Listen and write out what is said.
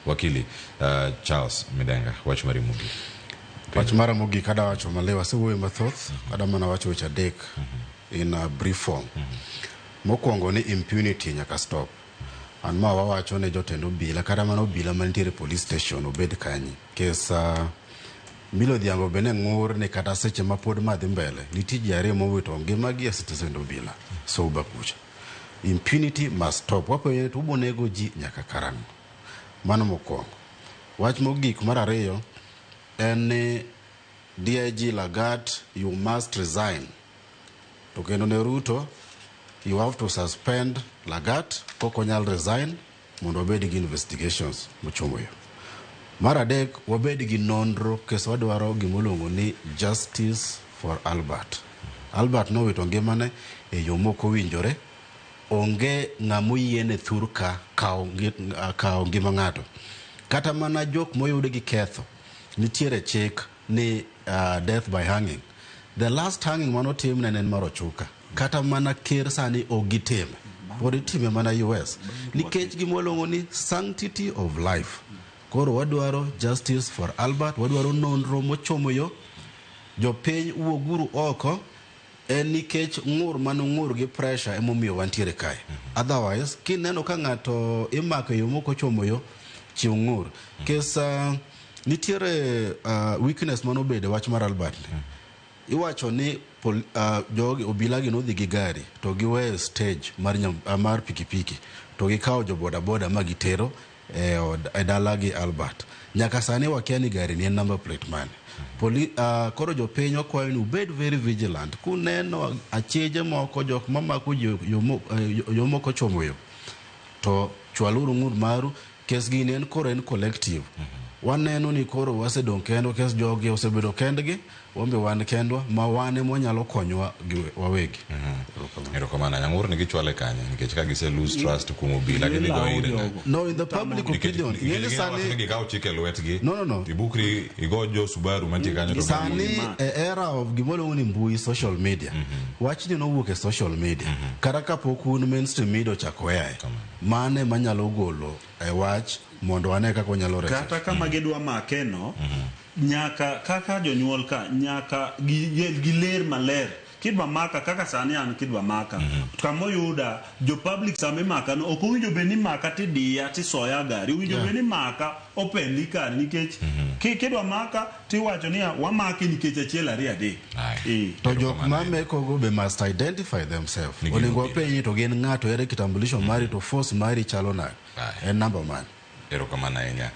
Wakili Charles Midenga, wach mari mogik. Wach mara mogik ada wacho malew asewuoyo mathoth ada mana wacho weche adek in a brief form. Mokwongo ni impunity nyaka stop. An ma wawacho ne jotend obila kata mana obila mantiere police station obed kanye. Kes Milly Odhiambo be ne ng'ur ni kata seche ma pod ma dhi mbele nitie ji ariyo mowito ngimagi e stesend obila Souba kucha. Impunity must stop. Wapenjo ni to ubo nego ji nyaka karang'o? Mano mokwongo. Wach mogik mar ariyo en ni DIG Lagat you must resign. To kendo ne Ruto you have to suspend Lagat kok onyal resign mondo wabed gi investigations mochomo yo. Mar adek wabed gi nonro kes wadwaro gimoluongo ni justice for Albert. Albert nowito ngimane e yo mok owinjore. Onge ng'ama oyiene thur ka kawo ngima ng'ato. Kata mana jok moyud gi ketho nitiere chik ni death by hanging. The last hanging manotim ne en mar Ochuka. Kata mana ker sani ok gitime. Pod itime mana US. Nikech gima waluongo ni sanctity of life. Koro wadwaro justice for Albert, wadwaro nonro mochomo yo. Jopiny wuoguru oko en nikech ng'ur manong'ur gi pressure emomiyo wantiere kae. Otherwise, kineno ka ng'ato imako e yo mok ochomo yo, chiw ng'ur. Kes nitiere weakness manobedo e wach mar Albert ni. Iwacho ni jogi obila gi nodhi gi gari to giweyo stage mar, mar pikipiki to gikawo jo boda boda ma gitero e, od, e dala gi Albert. Nyaka sani wakia ni gari ni en number plate mane. Koro jopiny wakwayo ni ubed very vigilant. Kuneno acheje moko jok mamako ji yo moko ochomo yo to chwaluru ng'ur maru kes gini en koro en collective. Waneno ni koro wasedong' kendwa kes jogi osebedo kendgi wan be wan kendwa ma wan ema wanyalo konywa gi wawegi. Erokamano. Erokamano. Nyang'ur ni gichwale kanye nikech ka gise lose trust kuom obila gidhi go ire ng'a? No, in the public opinion, Nikech ing'e ni ginyalo wacho ni sani gikawo chik e lwetgi. No. Ibukri igo jo Subaru mantie kanyo to Sani e era of gima ni mbui social media. Wachni nowuok e social media. Kata kapok un mainstream media ochako aye. Mane manyalo golo e wach mondo wane kaka wanyalo reso. Kata kama gidwa make no nyaka kaka jonyuol ka nyaka giler maler kidwa maka kaka sani an kidwa maka kamoyuda jo public sama imaka no ok owinjo bed ni maka tidiya tisoya gari owinjo bed ni maka opendi kar nikech kidwa maka tiwacho niya wamake nikech achiel ariyo adek. Aye. To jok Erokamano ma ahinya. mekogo be must identify themselves. Ni gin Onego obila. wapenji to gin ng'ato ere kitambulisho mari to force mari chalo nade. Aye. En namba mane. Erokamano ahinya.